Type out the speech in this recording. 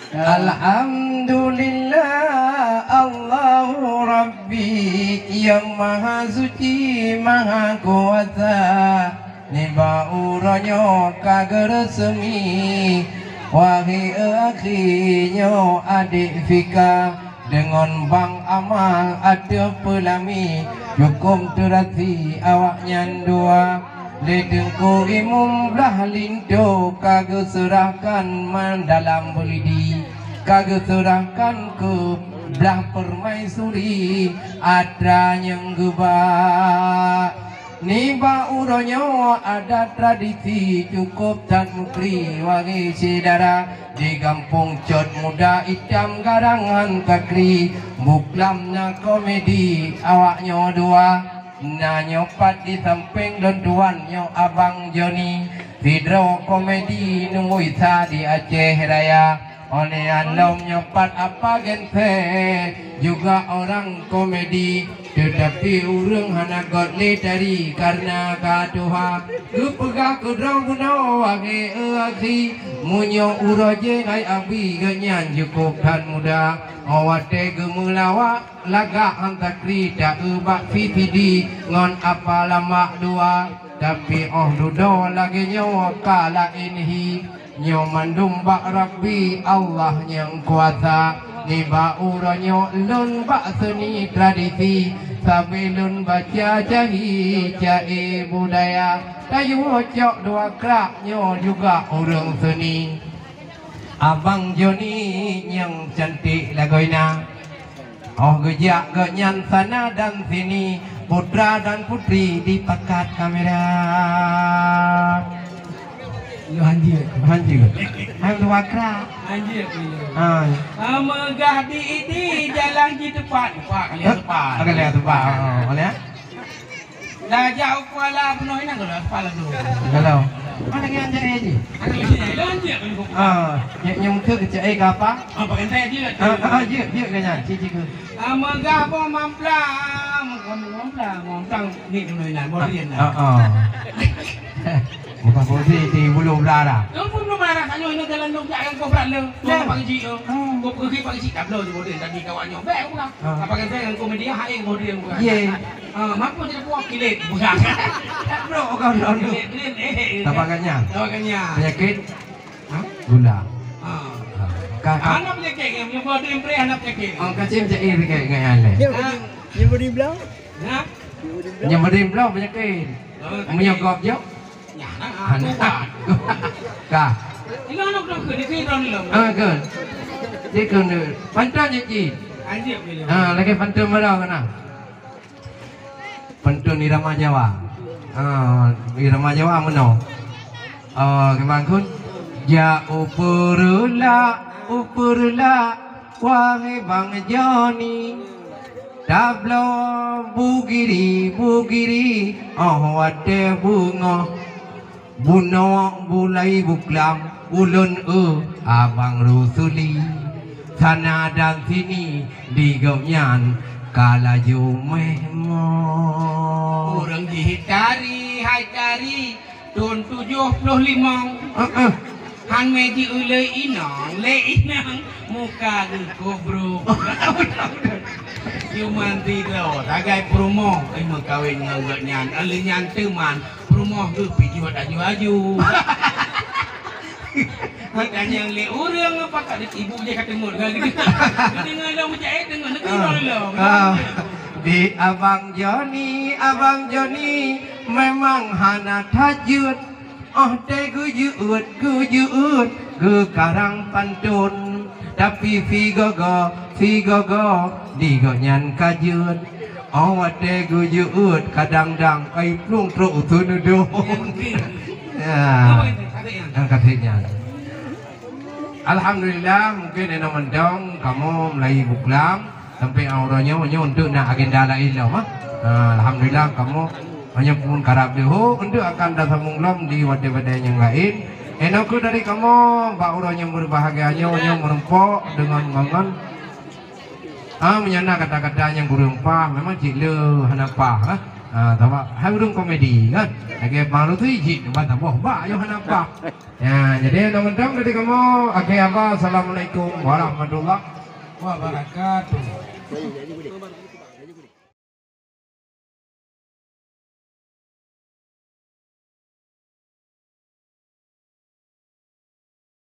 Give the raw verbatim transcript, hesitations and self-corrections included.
Alhamdulillah, Allahu Rabbi, nyang Maha Suci, Maha Kuasa. Nibak uroe nyoe ka geureuseumi, wahé akhi nyoe adék Fika, deungon bang Amal ateueh peulami, cukôp teurasi awaknyan dua. Lé Teungku Imum blah linto ka geuseurahkan meudalam beulidi, ka geuseurahkan keu blah peumaisuri atra nyang geuba. Nibak uroe nyoe adat tradisi cukôp that meukri, wahé syedara, di gampông Cot Muda Itam Garang han takri, buklam na komedi awak nyoe dua. Na nyoe pat di sampéng lôn tuan nyoe Abang Joni, sidroe komedi nunggu Isa di Aceh Raya. Óh lheueh nyan lom nyoe pat Apa Gense juga orang komedi, teutapi ureuëng hana göt lé tari kareuna ka tuha. Geupeugah keudroe bunoe wahé akhi, meunyoe uroe jih hai abi geuhnyan cukôp that muda. Óh watée geumeulawak lagak han takri ta-eu bak V C D ngon Apa Lamak dua. Tapi óh dudoe lagée nyoe ka laén hi. Nyoe mandum bak Rabbi Allah nyang kuasa. Nibak uroe nyoe lôn bak seuni tradisi, sabe lôn baca cahi caé budaya. Tayue cok dua krak nyoe juga ureuëng seuni. Abang Joni nyang cantik lagoina. Óh geujak geuhnyan sana dan sini, putra dan putri dipakat kamera. Yo, hanjeuet. Hanjeuet. Hai dua krak. Hanjeuet, yo. Ha. Ah, meugah di idi jalan jiteupat. Teupat, kali teupat. Kali teupat. Oh, boleh? Dah jak u Kuala Benoh inong, kalau kepala tu. Kalau. Mana yang jadi haji? Ada lagi, ada lagi. Ah, yang, yang muka kecil, eh, ke apa? Apa kan saya dia? Ah, ah, dia, dia kan, cik, cik. Ah, megah boh mamplam, kamu mamplam, mamplam ni dulu inong, boh dia. Ah, ah. Bukan posisi di bulu belara. Kamu pun belum marah, tanya ini jalan dong, jangan kau berat le. Kau pakai cik, kau pergi pakai cik, tak belum, boh dia, tadi kawannya. Baik, aku bilang. Ah. Apa kan saya yang komedi, hai, boh dia, bukan. Ye. Ah, mampu jadi puak kilit. Bukan. Tak bro, bukan, bukan, bukan. Kilit, kilit, eh, eh. Tabakannya. Tabakannya. Penyakit? Hah? Gula. Ah. Ah. Ka, ka. Anak penyakit, yang menyebut tu yang beri anak penyakit. Oh, kacim cak iri kayak, kayak aneh. Dia beri, dia beri belau? Hah? Dia beri belau? Dia beri belau penyakit. Oh, sakit. Menyogok je? Nyan, ah, anak. Tuan. Ka. Ini anak dah ke, di sini dah ni lah. Ah, ke. Dia ke ni. Pantun je, Cik. Anjir, boleh. Ah, lagi pantun baru kena. Pantun irama Jawa. Ah, irama Jawa meunoe. Ah, gimana kun? Jak u Peureulak, u Peureulak, wahai Bang Joni. Tabloe bugiri, bugiri, óh watée beungoh. Bunoe bulai buklam ulôn eu Abang Rusuli. Sana dan sini di gobnyan ka laju méh mo. Ureuëng jih tari, hai tari, thon tujoh ploh limong. Heeh. Han méh jieu lé inong, lé inong. Muka geuh kobrok. Cuman sidroe sagai peurumoh, eh, meukawen ngon gobnyan. Lheueh nyan teuman peurumoh geuh pijuet aju-aju. Ditanyong lé ureuëng, pakat ibu je ka teungeut. Geudeungoe lom meucait, teungeut negeri lom. Ah. Di Abang Joni, Abang Joni memang hana tajeuet. Óh tée geujeuet, geujeuet, geukarang pantun. Tapi sigogo, sigogo, di gobnyan ka jeuet. Óh watée geujeuet, kadang-dang kai plueng trok uteuen udon. Ya. Angkat nyan. Alhamdulillah, mungkin inoe mantong kamoe meulayeue buklam. Sampai uroe nyoe, nyoe untuk na agenda laén lom, ah. Ha, alhamdulillah, kamoe hanya pun karab deuh. Untuk akan tasambung lom di watée-watée nyang laén. Inoe keuh dari kamoe, bak uroe nyang berbahagia nyoe, nyoe meureumpok deungon ngon. Ah, meunyoe na kata-kata nyang kureueng paih, memang cit le hana paih, ah. Ah, tawa hai ureueng komedi kan. Lagèe Bang Lutfi jih ubat taboh bak yoh hana bah. Ya, jadi mantong dari kamoe, oke, apa, assalamualaikum warahmatullahi wabarakatuh.